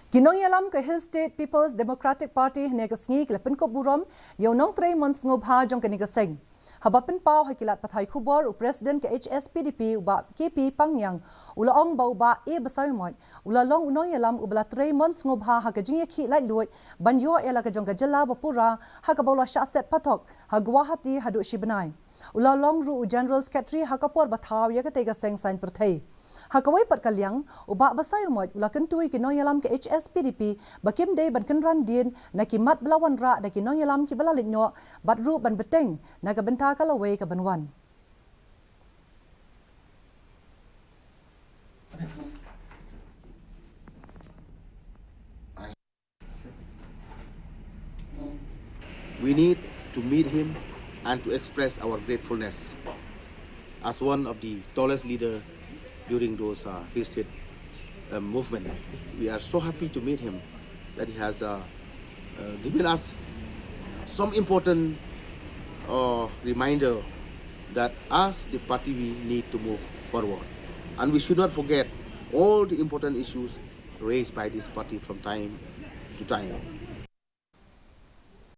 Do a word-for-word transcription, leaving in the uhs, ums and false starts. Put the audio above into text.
Ki nongïalam ka Hill State People's Democratic Party hynne ka sngi ki la pynkup burom ïa u nongtrei mon sngewbha jong kane ka seng. Haba pynpaw ha ki lad pathai khubor u President ka H S P D P u Bah K P Pangngiang u la ong ba u Bah A Basaiawmoit u la long u nongïalam uba la trei mon sngewbha ha ka jingïakhih laitluid ban ïoh ïa la ka jong ka jylla ba pura ha kaba u la shah set patok ha Guwahati haduh shi bnai. U la long ruh u General Secretary ha ka por ba thaw ïa katei ka seng saiñ pyrthei. Ha kawei pat ka liang, u Bah Basaiawmoit u la kyntu ïa ki nongïalam ka H S P D P ba kim dei ban kynran dien na ki mat ba la wanrah da ki nongïalam kiba la leit noh bad ruh ban bteng na ka bynta ka lawei ka ban wan. We need to meet him and to express our gratefulness as one of the tallest leader during those uh, Hill State uh, movement. We are so happy to meet him that he has uh, uh, given us some important uh, reminder that as the party we need to move forward. And we should not forget all the important issues raised by this party from time to time.